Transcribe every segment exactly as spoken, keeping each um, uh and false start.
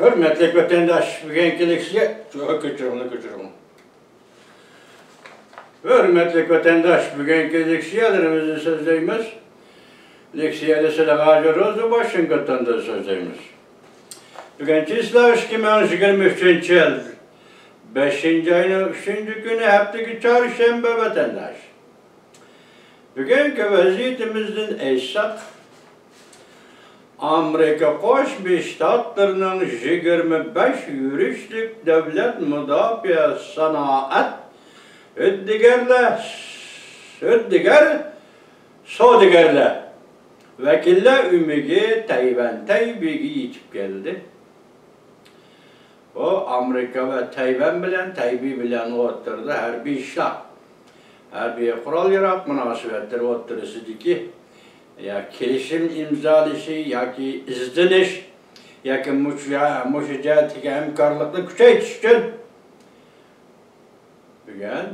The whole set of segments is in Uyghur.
ھۆرمەتلىك ۋەتەنداش، بۈگۈنكى لېكسىيە، كۆچۈرۈڭلار، كۆچۈرۈڭ. ھۆرمەتلىك ۋەتەنداش، بۈگۈنكى لېكسىيەلىرىمىزنى سۆزلەيمىز. لېكسىيەدە سىلەرگە ھازىر روزا ۋاشىنگتوندا سۆزلەيمىز. بۈگۈن چىسلا ئىككى مىڭ يىگىرمە ئۈچىنچى يىل، بەشىنچى ئاينىڭ ئۈچىنچى كۈنى، ھەپتىكى چارشەنبە، ۋەتەنداش. بۈگۈنكى ۋەزىيىتىمىزدىن ئېيتساق، ئامېرىكا قوشما شتاتلىرىنىڭ يىگىرمە بەش يۈرۈشلۈك دۆلەت مۇداپىئە سانائەت ھۆددىگەرلەر، ھۆددىگەر سودىگەرلەر ۋەكىللەر ئۆمىكى تەيۋەن تەيبېيگە يېتىپ كەلدى. بۇ ئامېرىكا ۋە تەيۋەن بىلەن، تەيبېي بىلەن ئوتتۇرىدا ھەربىي ئىشلار، ھەربىي قورال-ياراغ مۇناسىۋەتلىرى ئوتتۇرىسىدىكى يا كېلىشىم ئىمزالىشى ياكى ئىزدىنىش ياكى مۇشۇ، مۇشۇ جەھەتتىكى ھەمكارلىقنى كۈچەيتىش ئۈچۈن بۈگۈن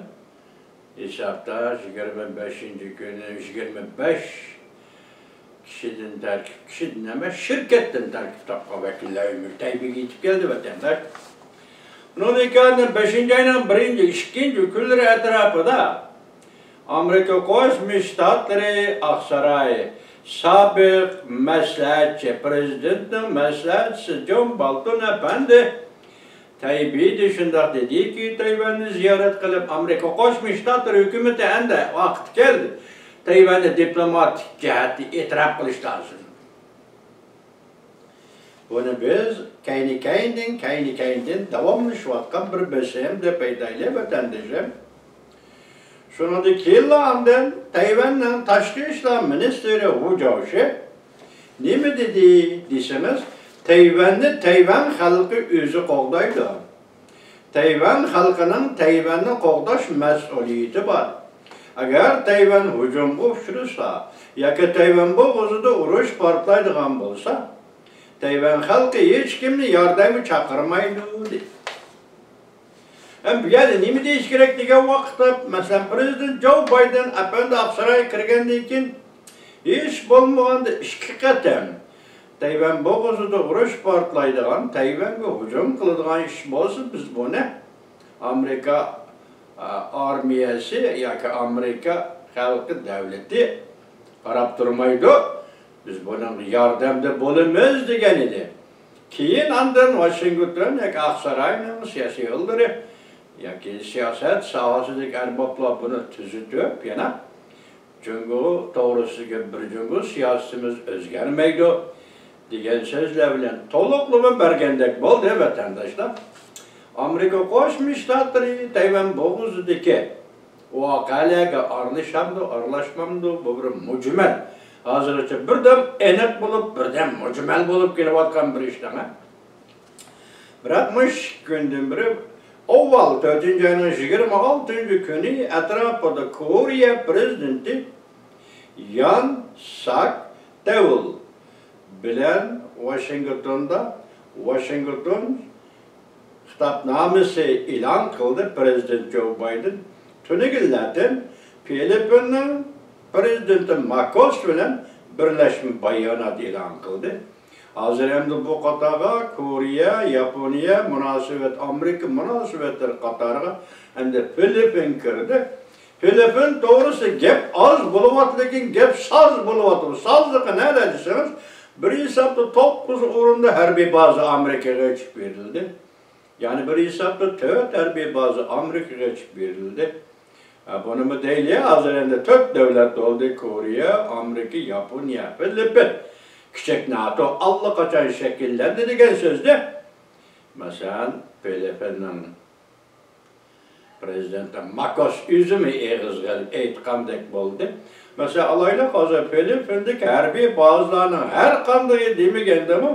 ھېسابتا يىگىرمە بەشىنچى كۈنى يىگىرمە بەش كىشىدىن تەركىب، كىشىدىن ئەمەس، شىركەتتىن تەركىب تاپقان ۋەكىللەر ئۆمىكى تەيبېيگە يېتىپ كەلدى، ۋەتەنداش. بۇنىڭدىن كېيىن بەشىنچى ئاينىڭ بىرىنچى، ئىككىنچى كۈنلىرى ئەتراپىدا ئامېرىكا قوشما شتاتلىرى ئاقساراي سابىق مەسلىھەتچى، پرېزىدېنتنىڭ مەسلىھەتچىسى جون بولتون ئەپەندى تەيبېيدە شۇنداق دېدىكى، تەيۋەننى زىيارەت قىلىپ، ئامېرىكا قوشما شتاتلىرى ھۆكۈمىتى ئەمدى ۋاقتى كەلدى، تەيۋەننى دىپلوماتىك جەھەتتە ئېتىراپ قىلىش لازىم. بۇنى بىز كەينى-كەينىدىن، كەينى-كەينىدىن داۋاملىشىۋاتقان بىر بېسىم دەپ ئېيتايلى، ۋەتەندىشىم. شۇنىڭدىن كېيىنلا ئاندىن تەيۋەننىڭ تاشقى ئىشلار مىنىستىرى ۋۇ جاۋشى نېمە دېدى دېسىڭىز، تەيۋەننى تەيۋەن خەلقى ئۆزى قوغدايدۇ. تەيۋەن خەلقىنىڭ تەيۋەننى قوغداش مەسئۇلىيىتى بار. ئەگەر تەيۋەن ھۇجۇمغا ئۇچرىسا ياكى تەيۋەن بوغۇزىدا ئۇرۇش پارتلايدىغان بولسا، تەيۋەن خەلقى ھېچكىمنى ياردەمگە چاقىرمايدۇ، دېدى. ھەم بۇ يەردە نېمە دېيىش كېرەك دېگەن ۋاقىتتا، مەسىلەن، پرېزىدېنت جو بايدېن ئەپەندى ئاقسارايغا كىرگەندىن كېيىن، ھېچ بولمىغاندا ئىككى قېتىم تەيۋەن بوغۇزىدا ئۇرۇش پارتلايدىغان، تەيۋەنگە ھۇجۇم قىلىدىغان ئىش بولسا، بىز بۇنى ئامېرىكا، ئا، ئارمىيەسى ياكى ئامېرىكا خەلقى دەۋلىتى قاراپ تۇرمايدۇ، بىز بۇنىڭغا ياردەمدە بولىمىز، دېگەن ئىدى. كېيىن ئاندىن ۋاشىنگتون ياكى ئاقساراينىڭ سىياسىيونلىرى ياكى سىياسەت ساھەسىدىكى ئەربابلار بۇنى تۈزىتىپ، يەنە جۇڭگو توغرىسىدىكى بىر جۇڭگو سىياسىتىمىز ئۆزگەرمەيدۇ، دېگەن سۆزلەر بىلەن تولۇقلىما بەرگەندەك بولدى، ۋەتەنداشلار. ئامېرىكا قوشما شتاتلىرى تەيۋەن بوغۇزىدىكى ۋەقەلەرگە ئارىلىشامدۇ، ئارىلاشمامدۇ، بۇ بىر مۈجمەل. ھازىرغىچە بىردەم ئېنىق بولۇپ، بىردەم مۈجمەل بولۇپ كېلىۋاتقان بىر ئىش دەڭە. بىراق مۇشۇ ئىككى كۈندىن بېرى، ئاۋۋال تۆتىنچى ئاينىڭ يىگىرمە ئالتىنچى كۈنى ئەتراپىدا كورېيە پرېزىدېنتى يان ساك دېۋىل بىلەن ۋاشىنگتوندا، ۋاشىنگتون خىتابنامىسى ئېلان قىلدى پرېزىدېنت جو بايدېن. تۈنۈگۈنلەردىن فىلىپپىننىڭ پرېزىدېنتى ماكوس بىلەن بىرلەشمە بايانات ئېلان قىلدى. ھازىر ئەمدى بۇ قاتارغا كورېيە، ياپونىيە مۇناسىۋەت، ئامېرىكا مۇناسىۋەتلىرى قاتارىغا ئەمدى فىلىپپىن كىردى. فىلىپپىن توغرىسىدا گەپ ئاز بولۇۋاتىدۇ، لېكىن گەپ ساز بولۇۋاتىدۇ. سازلىقى نەدە دېسىڭىز، بىر ھېسابتا توققۇز ئورۇندا ھەربىي بازا ئامېرىكىغا ئېچىپ بېرىلدى. يەنە بىر ھېسابتا تۆت ھەربىي بازا ئامېرىكىغا ئېچىپ بېرىلدى. ھە، بۇنىمۇ دەيلى، ھازىر ئەمدى تۆت دۆلەت بولدى، كورېيە، ئامېرىكا، ياپونىيە، فىلىپپىن. كىچىك ناتو ئاللىقاچان شەكىللەندى دېگەن سۆزنى، مەسىلەن، فىلىپپىننىڭ پرېزىدېنتى ماكوس ئۆزىمۇ ئېغىزغا ئېلىپ ئېيتقاندەك بولدى. مەسىلەن، ئالايلى، ھازىر فىلىپپىندىكى ھەربىي بازىلارنىڭ ھەر قاندىقى دېمىگەندىمۇ،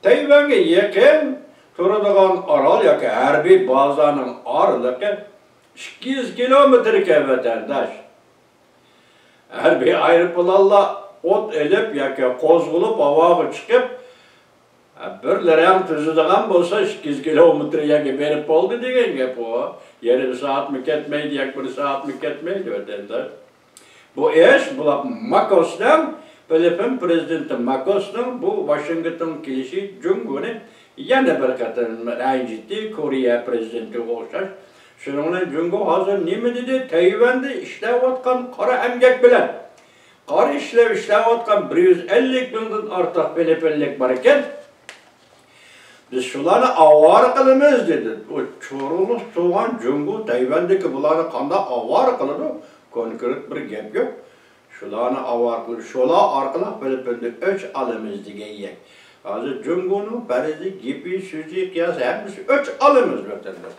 تەيۋەنگە يېقىن تۇرىدىغان ئارال ياكى ھەربىي بازىلارنىڭ ئارىلىقى ئىككى يۈز كىلومېتىركەن، ۋەتەنداش. ھەربىي ئايروپىلانلار ئوت ئېلىپ ياكى قوزغىلىپ ھاۋاغا چىقىپ، بىر رەڭ تۈزىدىغان بولسا، ئىككى يۈز كىلومېتىر يەرگە بېرىپ بولدى دېگەن گەپ ئۇ. يېرىم سائەتمۇ كەتمەيدۇ ياكى بىر سائەتمۇ كەتمەيدۇ، ۋەتەنداش. بۇ ئىش، بۇلار ماكوسنىڭ فىلىپپىن پىرېزىدېنتى ماكوسنىڭ بۇ ۋاشىنگتونغا كېلىشى جۇڭگونى يەنە بىر قېتىم رەنجىتتى. كورېيە پىرېزىدېنتىگە ئوخشاش. شۇنىڭ بىلەن جۇڭگو ھازىر نېمە دېدى؟ تەيۋەندە ئىشلەۋاتقان قارا ئەمگەك بىلەن قارا ئىشلەپ ئىشلەۋاتقان بىر يۈز ئەللىك مىڭدىن ئارتۇق فىلىپپىنلىك بار ئىكەن. بىز شۇلارنى ئاۋارە قىلىمىز دېدى. ئۇ چۇرۇلۇپ تۇرغان جۇڭگو تەيۋەندىكى بۇلارنى قانداق ئاۋارە قىلىدۇ؟ كونكرېت بىر گەپ يوق. شۇلارنى ئاۋارە قىلىپ، شۇلار ئارقىلىق فىلىپپىندىن ئۆچ ئالىمىز دېگەن گەپ. ھازىر جۇڭگونىڭ پەرىزى، گېپى، سۆزى، قىياسى ھەممىسى ئۆچ ئالىمىز ۋەتەندىن.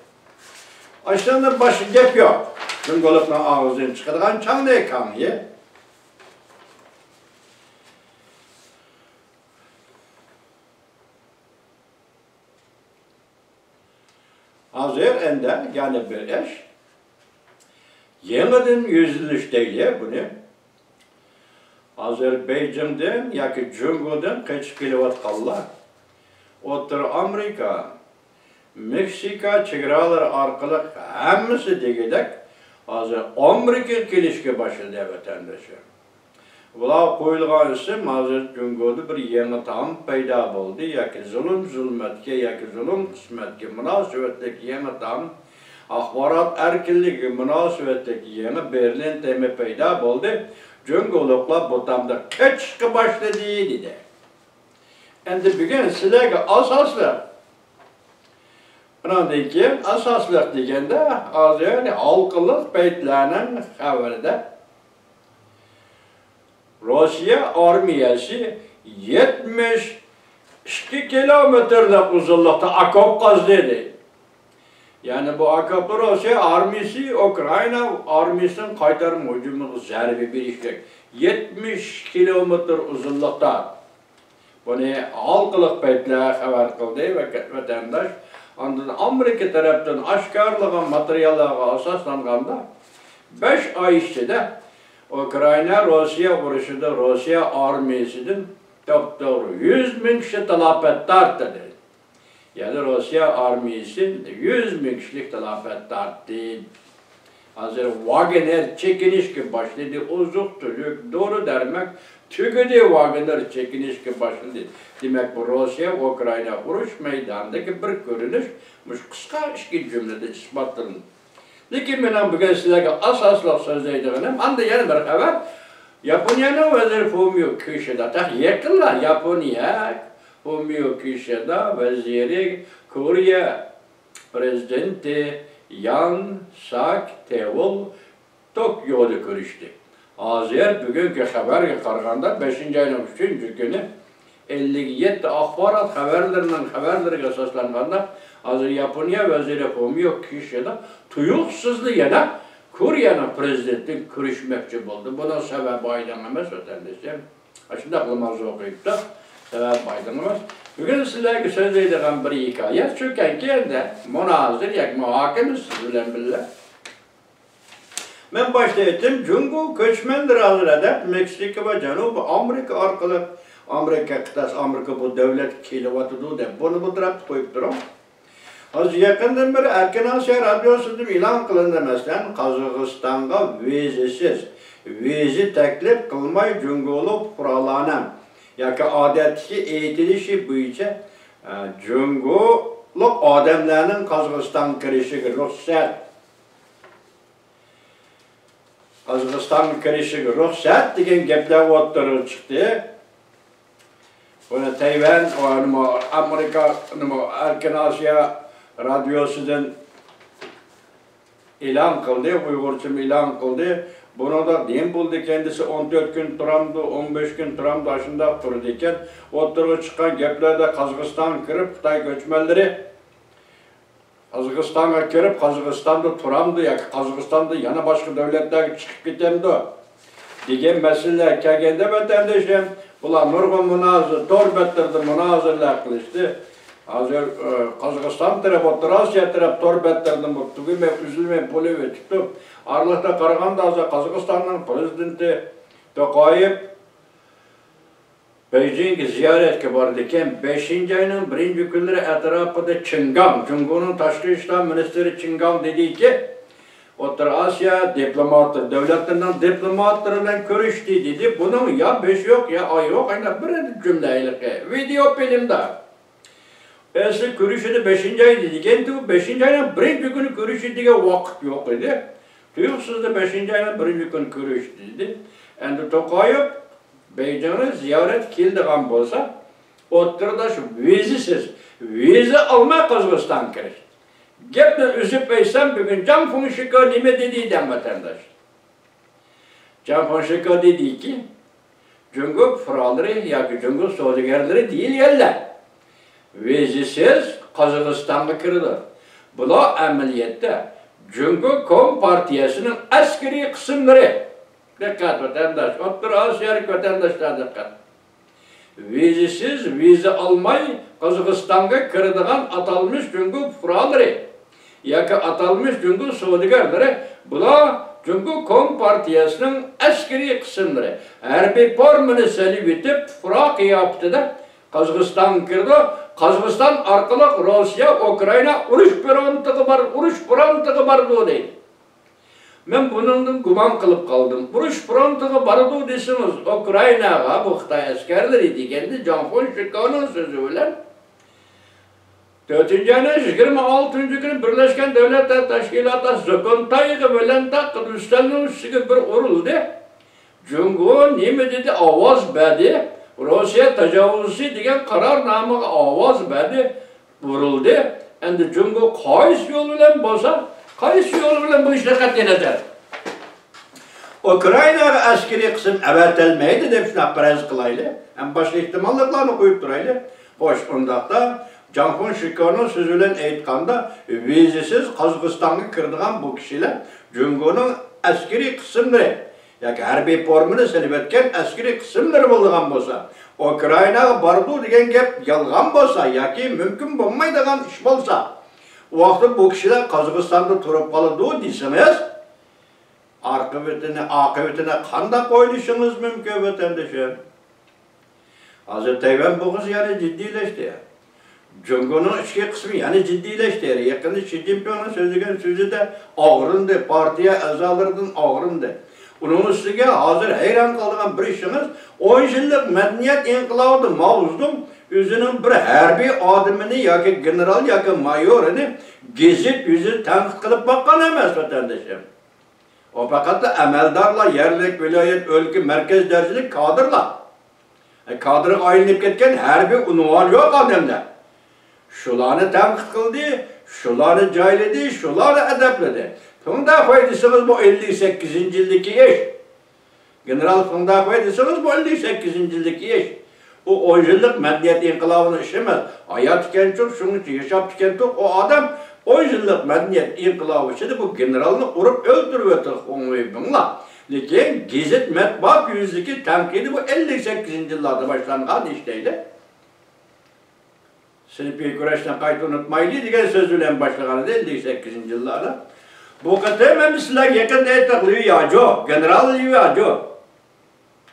ئاشۇندىن باشقا گەپ يوق. جۇڭگولۇقنىڭ ئاغزىدىن چىقىدىغان چاڭنى كاڭيې. ھازىر ئەندە يەنە بىر ئىش. يېڭىدىن يۈزلىنىش دەيلى بۇنى. ھازىر بېيجىڭدىن ياكى جۇڭگودىن قېچىپ كېلىۋاتقانلار ئوتتۇرا ئامېرىكا، مېكسىكا چېگرالىرى ئارقىلىق ھەممىسى دېگۈدەك ھازىر ئامېرىكىغا كېلىشكە باشلىدى ۋەتەندىشىم. بۇلارغا قويۇلغان ئىسىم ھازىر جۇڭگودا بىر يېڭى تائام پەيدا بولدى ياكى زۇلۇم زۇلمەتكە ياكى زۇلۇم قىسمەتكە مۇناسىۋەتلىك يېڭى تائام، ئاخبارات ئەركىنلىكىگە مۇناسىۋەتلىك يېڭى بېرلىن تېمى پەيدا بولدى. جۇڭگولۇقلار بۇ تامدا قېچىشقا باشلىدى، دېدى. ئەمدى بۈگۈن سىلەرگە ئاساسلىق، ئۇنىڭدىن كېيىن ئاساسلىق دېگەندە، ھازىر ھالقىلىق پەيتلەرنىڭ خەۋىرىدە، روسىيە ئارمىيەسى يەتمىش ئىككى كىلومېتىرلىق ئۇزۇنلۇقتا ئاكوپ قازدى، دېدى. يەنى بۇ ئاكوپلار روسىيە ئارمىيەسى ئۇكرائىنا ئارمىيەسىنىڭ قايتارما ھۇجۇمىغا زەربە بېرىشلىك يەتمىش كىلومېتىر ئۇزۇنلۇقتا. بۇنى ھالقىلىق پەيتلەر خەۋەر قىلدى ۋە ۋەتەنداش. ئاندىن ئامېرىكا تەرەپتىن ئاشكارىلىغان ماتېرىياللارغا ئاساسلانغاندا، بەش ئاي ئىچىدە ئۇكرائىنا روسىيە ئۇرۇشىدا روسىيە ئارمىيەسىدىن توپتوغرا يۈز مىڭ كىشى تالاپەت تارتتى، دېدى. يەنى روسىيە ئارمىيەسى يۈز مىڭ كىشىلىك تالاپەت تارتتى. ھازىر ۋاگنېر چېكىنىشكە باشلىدى، ئوزۇق-تۈلۈك، دورا-دەرمەك تۈگىدى، ۋاگنېر چېكىنىشكە باشلىدى. دېمەك، بۇ روسىيە-ئۇكرائىنا ئۇرۇش مەيدانىدىكى بىر كۆرۈنۈش مۇشۇ قىسقا ئىككى جۈملىدە ئىسپاتلىنىدۇ. لېكىن مېنىڭ بۈگۈن سىلەرگە ئاساسلىق سۆزلەيدىغىنىم، ئاندىن يەنە بىر خەۋەر. ياپونىيەنىڭ ۋەزىرى فۇمىيو كىشىدا، تېخى يېقىنلا ياپونىيە فۇمىيو كىشىدا ۋەزىرى كورېيە پىرېزىدېنتى يان ساك تېۋول توكيودا كۆرۈشتى. ھازىر بۈگۈنكى خەۋەرگە قارىغاندا، بەشىنچى ئاينىڭ ئۈچىنچى كۈنى ئەللىك يەتتە ئاخبارات خەۋەرلىرىنىڭ خەۋەرلىرىگە ئاساسلانغاندا، ھازىر ياپونىيە ۋەزىرى فۇمىيو كىشىدا تۇيۇقسىزلا يەنە كورېيەنىڭ پىرېزىدېنتىگە كۆرۈشمەكچى بولدى. بۇنىڭ سەۋەبى ئايدىڭ ئەمەس، ۋەتەندىشىم. ئاشۇنداق ناماز ئوقۇيۇپتۇ. سەۋەب ئايدىڭ ئەمەس. بۈگۈن سىلەرگە سۆزلەيدىغان بىر ھېكايە، چۈنكى ئەندە مۇنازىرە ياكى مۇھاكىمە سىز بىلەن بىللە. مەن باشتا ئېيتتىم، جۇڭگو كۆچمەنلىرى ئالىدۇ دەپ، مېكسىكا ۋە جەنۇبىي ئامېرىكا ئارقىلىق، ئامېرىكا قىتئەسى، ئامېرىكا بۇ دۆلەتكە كېلىۋاتىدۇ دەپ، بۇنى بۇ تەرەپتە قويۇپ تۇرۇڭ. ھازىر يېقىندىن بېرى ئەركىن ئاسىيا رادىيوسىدىن ئېلان قىلىندى، مەسىلەن، قازاقىستانغا ۋىزىسىز، ۋىزا تەكلىپ قىلماي جۇڭگولۇق پۇقرالارنىڭ ياكى ئادەتتىكى ئېيتىلىشى بويىچە، ئە، جۇڭگولۇق ئادەملەرنىڭ قازاقىستانغا كىرىشىگە رۇخسەت، قازاقىستانغا كىرىشىگە رۇخسەت دېگەن گەپلەر ئوتتۇرىغا چىقتى. بۇنى تەيۋەن، ئۇ نېمە، ئامېرىكا، نېمە، ئەركىن ئاسىيا رادىيوسىدىن ئېلان قىلدى، ئۇيغۇرچىمۇ ئېلان قىلدى. بۇنىڭدا نېمە بولىدىكەن دېسە، ئون تۆت كۈن تۇرامدۇ، ئون بەش كۈن تۇرامدۇ، ئاشۇنداق تۇرىدىكەن. ئوتتۇرىغا چىققان گەپلەردە قازاقىستانغا كىرىپ، خىتاي كۆچمەنلىرى قازاقىستانغا كىرىپ، قازاقىستاندا تۇرامدۇ ياكى قازاقىستاندىن يەنە باشقا دۆلەتلەرگە چىقىپ كېتەمدۇ دېگەن مەسىلىلەر كەلگەندە، ۋەتەندىشىم، بۇلار نۇرغۇن مۇنازىرە، تور بەتلىرىدە مۇنازىرىلەر قىلىشتى. ھازىر، ئى، قازاقىستان تەرەپ، ئوتتۇرا ئاسىيا تەرەپ تور بەتلىرىدىن بۇ تۈگىمەي، ئۈزۈلمەي بولۇۋېتىپتۇ. ئارىلىقتا قارىغاندا، ھازىر قازاقىستاننىڭ پىرېزىدېنتى توقايېۋ بېيجىڭگە زىيارەتكە بارىدىكەن. بەشىنچى ئاينىڭ بىرىنچى كۈنلىرى ئەتراپىدا چېن گاڭ، جۇڭگونىڭ تاشقى ئىشلار مىنىستىرى چېن گاڭ دېدىكى، ئوتتۇرا ئاسىيا دىپلوماتلىرى، دۆلەتلىرىنىڭ دىپلوماتلىرى بىلەن كۆرۈشتى دېدى. بۇنىڭ يا بېشى يوق، يا ئايى يوق، ئەنە بىر جۈملە ھېلىقى ۋىدېئو فىلىمدا. ئەسلى كۆرۈشىدۇ بەشىنچى ئايدا دېگەنتى، ئۇ بەشىنچى ئاينىڭ بىرىنچى كۈنى كۆرۈشىدىغان ۋاقىت يوق ئىدى. تۇيۇقسىزلا بەشىنچى ئاينىڭ بىرىنچى كۈنى كۆرۈشتى دېدى. ئەمدى توقايېۋ بېيجىڭغا زىيارەت كېلىدىغان بولسا، ئوتتۇرىدا شۇ ۋىزىسىز، ۋىزا ئالماي قازاقىستانغا كىرىش. گەپنى ئۈزۈپ ئېيتسام، بۈگۈن جاڭ فېڭشىكو نېمە دېدى دەڭ، ۋەتەنداش؟ جاڭ فېڭشىكو دېدىكى، جۇڭگو پۇقرالىرى ياكى جۇڭگو سودىگەرلىرى دېيىلگەنلەر ۋىزىسىز قازاقىستانغا كىرىدۇ. بۇلار ئەمەلىيەتتە جۇڭگو كومپارتىيەسىنىڭ ئەسكىرىي قىسىملىرى. دىققەت، ۋەتەنداش، ئوتتۇرا ئاسىيادىكى ۋەتەنداشلار دىققەت. ۋىزىسىز، ۋىزا ئالماي قازاقىستانغا كىرىدىغان ئاتالمىش جۇڭگو پۇقرالىرى ياكى ئاتالمىش جۇڭگو سودىگەرلىرى، بۇلار جۇڭگو كومپارتىيەسىنىڭ ئەسكىرىي قىسىملىرى، ھەربىي فورمىنى سېلىۋېتىپ، پۇقرا قىياپىتىدە قازاقىستانغا كىرىدۇ. قازاقىستان ئارقىلىق روسىيە، ئۇكرائىنا ئۇرۇش فرونتىغا بار-، ئۇرۇش فرونتىغا بارىدۇ دەيدۇ. مەن بۇنىڭدىن گۇمان قىلىپ قالدىم. ئۇرۇش فرونتىغا بارىدۇ دېسىڭىز، ئۇكرائىناغا بۇ خىتاي ئەسكەرلىرى دېگەندە، جاڭ فېڭشىكونىڭ سۆزى بىلەن، تۆتىنچى ئاينىڭ يىگىرمە ئالتىنچى كۈنى بىرلەشكەن دۆلەتلەر تەشكىلاتى زۇكۇنتايغا بىلەن تاق رۇسلارنىڭ ئۈستىگە بىر ئۇرۇلدى. جۇڭگو نېمە دېدى؟ ئاۋاز بەردى. روسىيە تاجاۋۇزچى دېگەن قارارنامىغا ئاۋاز بەردى. بۇرۇلدى. ئەمدى جۇڭگو قايسى يول بىلەن بولسا، قايسى يول بىلەن بۇ ئىشلار قەتئىينەزەر ئۇكرائىناغا ئەسكىرىي قىسىم ئەۋەتەلمەيدۇ دەپ شۇنداق پەرەز قىلايلى. ھەم باشقا ئېھتىماللىقلارنى قويۇپ تۇرايلى. خوش، ئۇنداقتا جاڭ فېڭشىكونىڭ سۆزى بىلەن ئېيتقاندا، ۋىزىسىز قازاقىستانغا كىرىدىغان بۇ كىشىلەر جۇڭگونىڭ ئەسكىرىي قىسىملىرى ياكى ھەربىي فورمىنى سېلىۋەتكەن ئەسكىرىي قىسىملىرى بولىدىغان بولسا، ئۇكرائىناغا بارىدۇ دېگەن گەپ يالغان بولسا ياكى مۇمكىن بولمايدىغان ئىش بولسا، ئۇ ۋاقىتتا بۇ كىشىلەر قازاقىستاندا تۇرۇپ قالىدۇ دېسىڭىز، ئارقىۋىتىنى، ئاقىۋىتىنى قانداق ئويلىشىڭىز مۇمكىن، ۋەتەندىشىم؟ ھازىر تەيۋەن بوغۇزى يەنە جىددىيلەشتى. جۇڭگونىڭ ئىچكى قىسمى يەنە جىددىيلەشتى. يېقىندا شى جىنپىڭنىڭ سۆزلىگەن سۆزىدە ئاغرىندى، پارتىيە ئەزالىرىدىن ئاغرىندى. ئۇنىڭ ئۈستىگە ھازىر ھەيران قالىدىغان بىر ئىشىڭىز، ئون يىللىق مەدەنىيەت ئىنقىلابىدا ماۋزېدۇڭ ئۆزىنىڭ بىر ھەربىي ئادىمىنى ياكى گېنېرال ياكى مايورىنى گېزىت يۈزىدە تەنقىد قىلىپ باققان ئەمەس، ۋەتەندىشىم. ئۇ پەقەتلا ئەمەلدارلار، يەرلىك، ۋىلايەت، ئۆلكە، مەركەز دەرىجىلىك كادىرلار. ئە، كادىرغا ئايلىنىپ كەتكەن ھەربىي ئۇنۋانى يوق ئادەملەر. شۇلارنى تەنقىد قىلدى، شۇلارنى جايلىدى، شۇلارنى ئەدەپلىدى. پېڭ دەخۇەي دېسىڭىز، بۇ ئەللىك سەككىزىنچى يىلدىكى ئىش. گېنېرال فېڭ دەخۇەي دېسىڭىز، بۇ ئەللىك سەككىزىنچى يىلدىكى ئىش. ئۇ ئون يىللىق مەدەنىيەت ئىنقىلابىنىڭ ئىشى ئەمەس. ھايات ئىكەنچۇق، شۇنىڭ ئۈچۈن ياشاپتىكەنتۇق ئۇ ئادەم. ئون يىللىق مەدەنىيەت ئىنقىلابى ئىچىدە بۇ گېنېرالنى ئۇرۇپ ئۆلتۈرۈۋېتىدۇ خۇڭ ۋېيبىڭلار. لېكىن گېزىت مەتبۇئات يۈزىدىكى تەنقىدى بۇ ئەللىك سەككىزىنچى يىللاردا باشلانغان ئىش دەيلى. سىنىپىي كۈرەشنى قايتا ئۇنتۇمايلى دېگەن سۆز بىلەن باشلىغان ئىدى ئەللىك سەككىزىنچى يىللاردا. بۇ قېتىم ئەمدى سىلەرگە يېقىندا ئېيتتۇق، ليۇ ياجۇ، گېنېرال ليۇ ياجۇ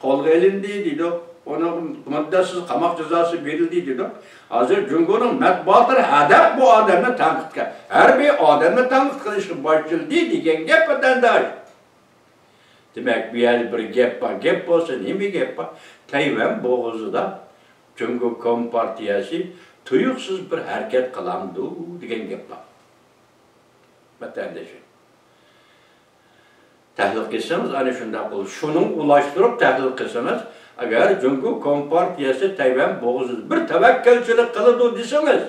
قولغا ئېلىندى دېدۇق. ئۇنىڭ مۇددەتسىز قاماق جازاسى بېرىلدى دېدۇق. ھازىر جۇڭگونىڭ مەتبۇئاتلىرى ھەدەپ بۇ ئادەمنى تەنقىدكە، ھەربىي ئادەمنى تەنقىد قىلىشقا باشلىدى دېگەن گەپ، ۋەتەنداش. دېمەك، بۇ يەردە بىر گەپ بار. گەپ بولسا نېمە گەپ بار؟ تەيۋەن بوغۇزىدا جۇڭگو كومپارتىيەسى تۇيۇقسىز بىر ھەرىكەت قىلامدۇ دېگەن گەپ بار. ۋەتەندىشىم، تەھلىل قىلسىڭىز، ئەنە شۇنداق بولىدۇ. شۇنىڭ ئۇلاشتۇرۇپ تەھلىل قىلسىڭىز، ئەگەر جۇڭگو كومپارتىيەسى تەيۋەن بوغۇزىدا بىر تەۋەككۈلچىلىك قىلىدۇ دېسىڭىز،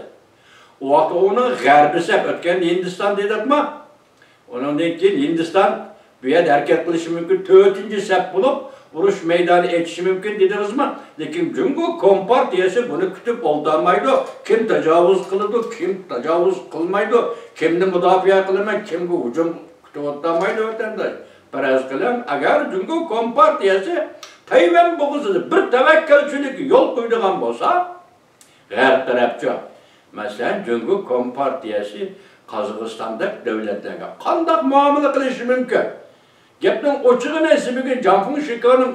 ئۇ ۋاقىتتا ئۇنىڭ غەربىي سەپ، ئۆتكەندە ھىندىستان دېدۇقما؟ ئۇنىڭدىن كېيىن ھىندىستان بۇ يەردە ھەرىكەت قىلىشى مۇمكىن، تۆتىنچى سەپ بولۇپ ئۇرۇش مەيدانى ئېچىشى مۇمكىن دېدىڭىزما؟ لېكىن جۇڭگو كومپارتىيەسى بۇنى كۈتۈپ ئولتۇرمايدۇ. كىم تاجاۋۇز قىلىدۇ، كىم تاجاۋۇز قىلمايدۇ، كىمنى مۇداپىئە قىلىمەن، كىمگە ھۇجۇم كۈتۈۋاتالمايدۇ، ۋەتەنداش. پەرەز قىلىڭ، ئەگەر جۇڭگو كومپارتىيەسى تەيۋەن بوغۇزىدا بىر تەۋەككۈلچىلىككە يول قويىدىغان بولسا، غەرب تەرەپچۇ؟ مەسىلەن، جۇڭگو كومپارتىيەسى قازاقىستاندەك دۆلەتلەرگە قانداق مۇئامىلە قىلىشى مۇمكىن؟ گەپنىڭ ئوچۇقىنى، بۈگۈن جاڭ فېڭشىكونىڭ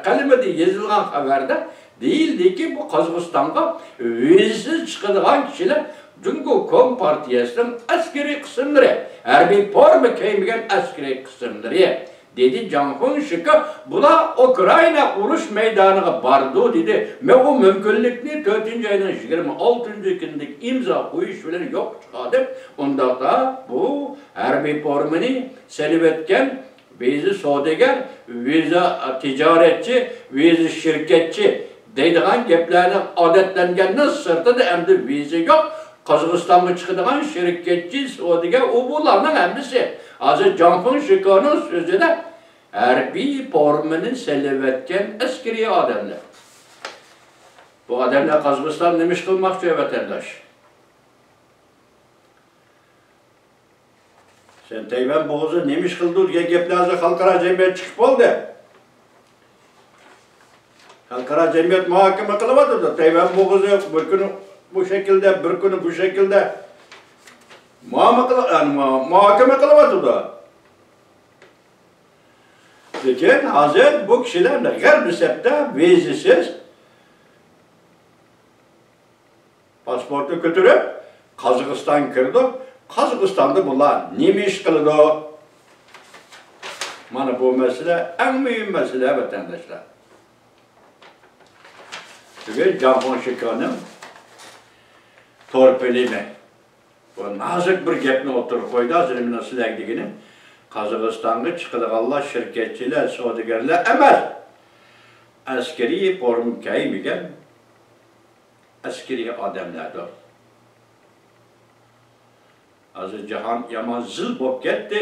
قەلىمىدە يېزىلغان خەۋەردە دېيىلدىكى، بۇ قازاقىستانغا ۋىزىسىز چىقىدىغان كىشىلەر جۇڭگو كومپارتىيەسىنىڭ ئەسكىرىي قىسىملىرى، ھەربىي فورما كىيمىگەن ئەسكىرىي قىسىملىرى، دېدى جاڭ فېڭشىكې. بۇلار ئۇكرائىنا ئۇرۇش مەيدانىغا بارىدۇ، دېدى. مەن ئۇ مۇمكىنلىكنى تۆتىنچى ئاينىڭ يىگىرمە ئالتىنچى كۈنىدىكى ئىمزا قويۇش بىلەن يوققا چىقاردىم. ئۇنداقتا بۇ ھەربىي فورمىنى سېلىۋەتكەن ۋىزا سودىگەر، ۋىزا تىجارەتچى، ۋىزا شىركەتچى دەيدىغان گەپلەرنى ئادەتلەنگەندىن سىرتىدا ئەمدى ۋىزا يوق. قازاقىستانغا چىقىدىغان شىركەتچى، سودىگەر، ئۇ بۇلارنىڭ ھەممىسى ھازىر جاڭ فېڭشىكېنىڭ سۆزىدە ھەربىي فورمىنى سېلىۋەتكەن ئەسكىرىي ئادەملەر. بۇ ئادەملەر قازاقىستان نېمە ئىش قىلماقچى، ۋەتەنداش؟ سەن تەيۋەن بوغۇزى نېمە ئىش قىلىدۇ دېگەن گەپلەر ھازىر خەلقئارا جەمئىيەت چىقىپ بولدى. خەلقئارا جەمئىيەت مۇھاكىمە قىلىۋاتىدۇ. تەيۋەن بوغۇزى بىر كۈنى بۇ شەكىلدە، بىر كۈنى بۇ شەكىلدە مۇئامە قىل-، ئە، مۇ-، مۇھاكىمە قىلىۋاتىدۇ. لېكىن ھازىر بۇ كىشىلەر غەربىي سەپتە ۋىزىسىز پاسپورتنى كۆتۈرۈپ، قازاقىستانغا كىرىدۇ. قازاقىستاندا بۇلار نېمە ئىش قىلىدۇ؟ مانا بۇ مەسىلە ئەڭ مۇھىم مەسىلە، ۋەتەنداشلار. بۈگۈن جاڭ فېڭشىكېنىڭ تور پىلىمى بۇ نازۇك بىر گەپنى ئوتتۇرىغا قويدى. ھازىر مېنىڭ سىلەرگە دېگىنىم، قازاقىستانغا چىقىدىغانلار شىركەتچىلەر، سودىگەرلەر ئەمەس، ئەسكىرىي فورما كىيمىگەن ئەسكىرىي ئادەملەردۇر. ھازىر جاھان يامان زىل بولۇپ كەتتى.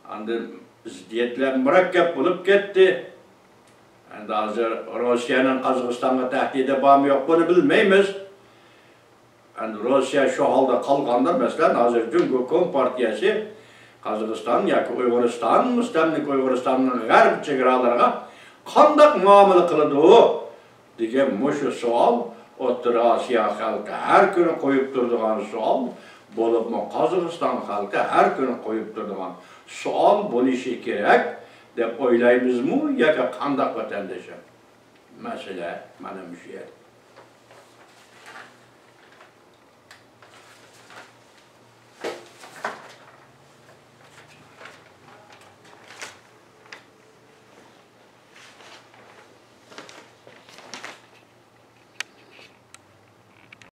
ئاندىن زىددىيەتلەر مۇرەككەپ بولۇپ كەتتى. ئەمدى ھازىر روسىيەنىڭ قازاقىستانغا تەھدىتى بارمۇ يوق، بۇنى بىلمەيمىز. ئەمدى روسىيە شۇ ھالدا قالغاندا، مەسىلەن، ھازىر جۇڭگو كومپارتىيەسى قازاقىستان ياكى ئۇيغۇرىستان، مۇستەملىكە ئۇيغۇرىستاننىڭ غەرب چېگرالىرىغا قانداق مۇئامىلە قىلىدۇ دېگەن مۇشۇ سوئال ئوتتۇرا ئاسىيا خەلقى ھەر كۈنى قويۇپ تۇرىدىغان سوئال، بولۇپمۇ قازاقىستان خەلقى ھەر كۈنى قويۇپ تۇرىدىغان سوئال بولۇشى كېرەك دەپ ئويلايمىزمۇ ياكى قانداق، ۋەتەندىشىم؟ مەسىلە مانا مۇشۇ يەردە.